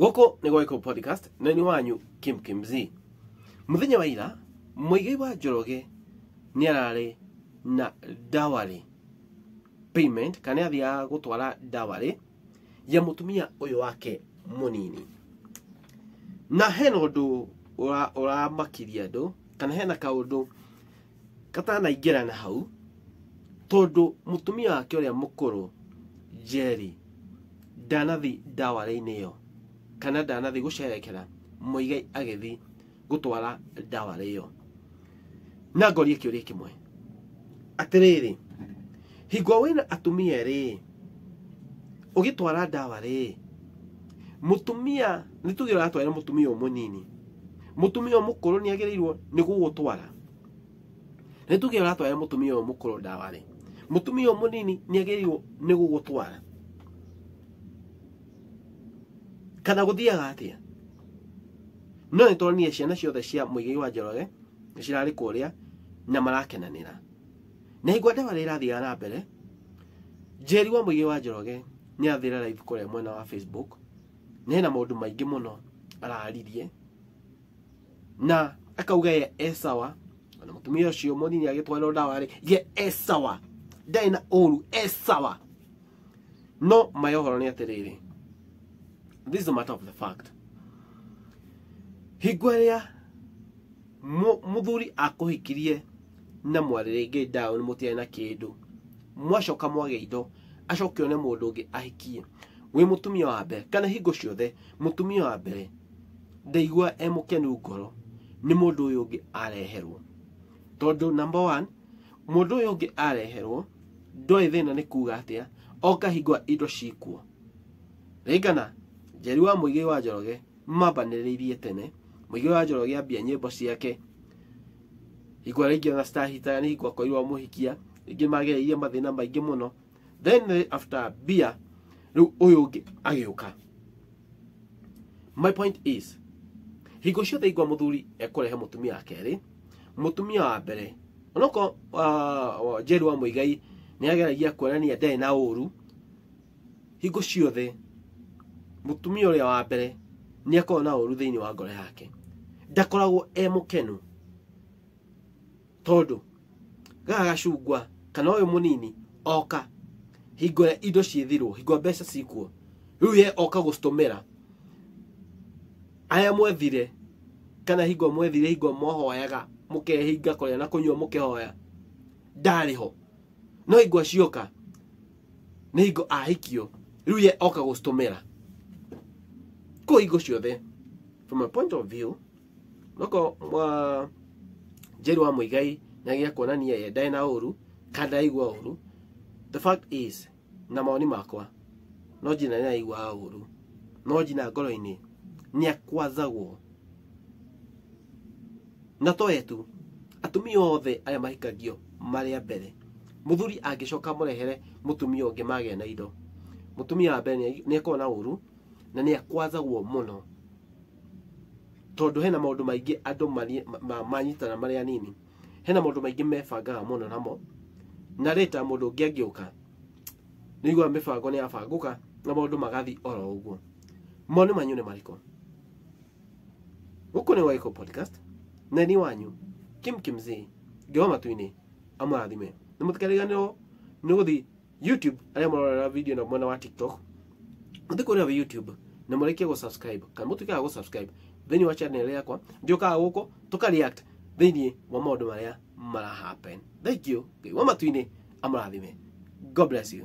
Gũkũ nĩ Gwaikũ Podcast na nĩ wanyu Kim Kimz. Mũthenya wa ira Muigai wa Njoroge nĩ ararĩ na dowry payment kana athiaga gũtwara dowry ya mũtumia ũyũ wake mũnini. Na hena ũndũ ũramakirie andũ kana hena kaũndũ katanaingĩra na hau tondũ mũtumia wake ũrĩa mũkũrũ Njeri ndanathi dowry-inĩ ĩyo kana ndanathi gũcerekera Muigai agĩthi gũtwara dowry ĩyo. Na ngorie kĩũria kĩmwe atĩrĩrĩ, hingo wĩna atumia erĩ ũgĩtwara dowry, mũtumia nĩ tuge ũratwara mũtumia ũyũ mũnini, mũtumia ũyũ mũkũrũ nĩ agĩrĩirwo nĩ gũgũtwara. Nĩ tuge ũratwara mũtumia ũyũ mũkũrũ dowry, mũtumia ũyũ mũnini nĩ agĩrĩirwo nĩ gũgũtwara kana gũthiaga atĩa? No nĩ tuonire ciana ciothe cia Muigai wa Njoroge nĩ cirarĩ kũrĩa na marakenanĩra. Na hingo dowry ĩrathiaga na mbere, Njeri wa Muigai wa Njoroge nĩ athire live kũrĩa mwena wa Facebook, na hena maũndũ maingĩ mũno araririe na akauga ye e sawa, ona mũtumia ũcio mũnini agĩtwarwo dowry ye e sawa, ndarĩ na ũru, e sawa. No ma ya ũhoro nĩ atĩrĩrĩ, this is a matter of the fact, hingo ĩrĩa mũthuri akũhikirie na mwarĩ rĩngĩ down mũtiarĩ na kĩndũ, mwacoka mwage indo, acoke one mũndũ ũngĩ ahikie, wĩ mũtumia wa mbere kana hingo ciothe mũtumia wa mbere ndaigua e mũkenu ngoro nĩ mũndũ ũyũ ũngĩ areherwo. Tondũ number one, mũndũ ũyũ ũngĩ areherwo ndoĩ thĩna nĩ kuga atĩa, oka hingo indo cikuo. Ringana Njeri wa Muigai wa Njoroge mambanĩrĩirie tene, Muigai wa Njoroge ambia nyĩmbo ciake hingo ĩrĩa na Star Hita nĩ hingo akorirwo amũhikia, rĩngĩ magereirie mathĩna maingĩ mũno, then after beer rĩu ũyũ ũngĩ agĩũka. My point is, hingo ciothe igua mũthuri ekũrehe mũtumia wa kerĩ, mũtumia wa mbere onokorwo Njeri wa Muigai nĩ ageragia kuonania ndarĩ na ũru, hingo ciothe mũtumia ũrĩa wa mbere nĩ akoragwo na ũru thĩinĩ wa ngoro yake, ndakoragwo e mũkenu tondũ gaka gacungwa kana ũyũ mũnini oka hingo ĩrĩa indo ciĩthirwo, hingo mbeca cikuo, rĩu ye oka gũcitũmĩra aya mwethire kana hingo mwethire, hingo mwahoyaga mũkehinga kũrĩa na kũnyua mũkĩhoya, ndarĩ ho. No hingo cioka nĩ hingo ahikio, rĩu ye oka gũcitũmĩra. Kũu hingo ciothe from a point of view noko Njeri wa Muigai nĩagĩa kuonania ye ndarĩ na ũru kana ndaraigua ũru, the fact is na mawoni makwa no njina nĩaraigua ũru, no njina ngoro-inĩ nĩakwazagwo. Na to ye tu, atumia othe arĩa mahikagio marĩ a mbere, mũthuri angĩcoka mũrehere mũtumia ũngĩ magĩa na indo, mũtumia wa mbere nĩ akoragwo na ũru na nĩ akwazagwo mũno tondũ hena maũndũ maingĩ andũ manyitana marĩ anini, hena maũndũ maingĩ mebangaga mũno namo, na rĩta mũndũ ũngĩ angĩũka nĩ ũiguaga mĩbango nĩ yabangũka na maũndũ magathiĩ oro ũguo. Mawoni manyu nĩ marĩkũ? Gũkũ nĩ Waikũ Podcast na nĩ wanyu Kim Kimz, Ngai wa matu-inĩ amũrathime. Na mũtikariganĩrwo nĩ gũthiĩ YouTube arĩa marorera video na mwena wa TikTok, mũthiĩ kũrĩa YouTube na mũrĩkie gũ-subscribe kana mũtuĩke wa gũ-subscribe thĩinĩ wa channel yakwa, ndiũkaga gũkũ tũka react thĩinĩ wa maũndũ marĩa mara happen. Thank you. Ngai wa matu-inĩ amũrathime. God bless you.